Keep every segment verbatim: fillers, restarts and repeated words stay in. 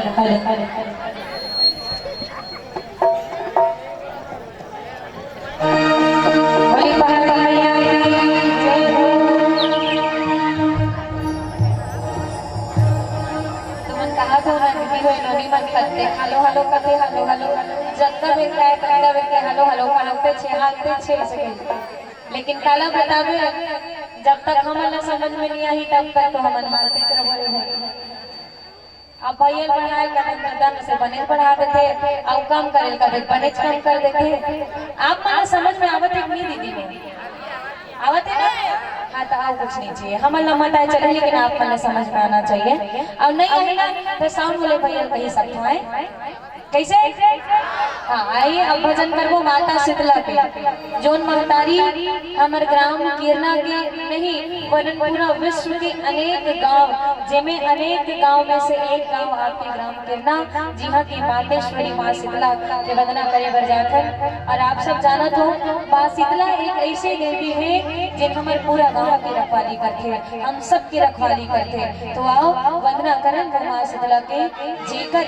Hello, hello, hello. बोली पहाड़ी मैया की जय हो। तुमन कहा तो ना दीदी हो, नोनी मन करते, हेलो, हेलो करते, हेलो, हेलो। जत्ता बेर काय, तत्ता बेर के हेलो, हेलो, हेलो ते छे, हाल ते छे सके। लेकिन काला बतावे, जब तक हमन ला समझ में नहीं आही, तब तक तो हमन हालते रहो। अब भैया बढ़ाए का दन से बने बढ़ा देथे, अउ कम करे का दे बने कम कर देथे। आप मन ला समझ में आवत है कि नहीं दीदी हो? आवत है ना? हाँ, तो अउ कुछ नहीं चाहिए, हमन ला मत आए चले, लेकिन आप मन ला समझ में आना चाहिए। अउ नहीं आए ना, तो साउंड वाले भैया कही सकते हैं। कैसे? हाँ, आइए, अब भजन करबो माता शीतला के। जोन महतारी हमर ग्राम किरना के नहीं, वरन पूरा विश्व के अनेक गांव, जेमे अनेक गांव में से एक गांव आपके ग्राम किरना, जिहां की मातेश्वरी माँ शीतला के वंदना करे बर जाथन। और आप सब जानत हो, माँ शीतला एक ऐसे देवी है, जिन हमर पूरा गांव की रखवाली करथे, हम सब की रखवाली करथे। तो आओ, वंदना करन वो माँ शीतला के, जेकर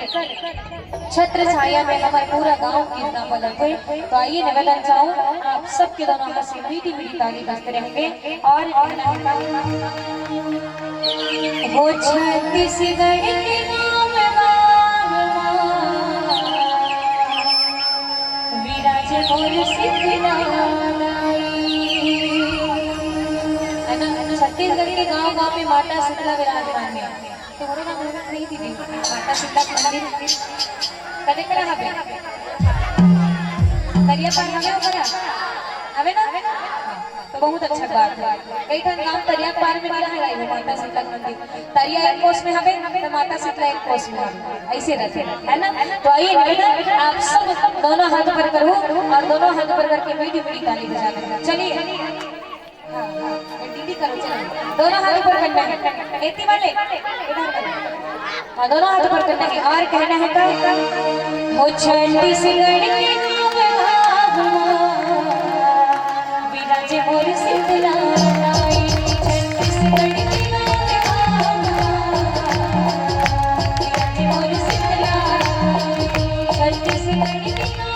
छत्र छाया में हमर पूरा गांव किरना पलत हे। तो आइए, निवेदन चाहूँ, आप सबके दोनों हाथ से मीठी मीठी ताली बजते रहेंगे। और कहना है का? हो छत्तीसगढ़ के गाँव में माँ, माँ, विराजे मोर शीतला माई। है ना? छत्तीसगढ़ के गांव गांव में माता शीतला विराजमान है। तुम्हारो नाम नहीं थी, माता शीतला के मंदिर कने करा हवे? तरिया पार हवे ओकरा? हवे ना? तो बहुत अच्छा बात है। कई ठन गांव तरिया पार में भी रहे, वो माता शीतला के मंदिर। तरिया एक कोस में हवे, तो माता शीतला एक कोस में हवे। ऐसे रहते, है ना? तो आइए निवेदन, आप सब दोनों हाथ ऊपर करो और दोनों हाथ ऊपर करके मीठी मीठी ताली बजाना। चलिए। हाँ, हाँ, दीदी करो, चलो। दोनों हाथ ऊपर करना है। एती वाले, इधर करो। हाँ, दोनों हाथ ऊपर करना है। और कहना है का? हो छत्तीसगढ़ के गाँव गाँव, विराजे मोर शीतला माई। छत्तीसगढ़ के गाँव गाँव, विराजे मोर शीतला माई। छत्तीसगढ़ के गाँव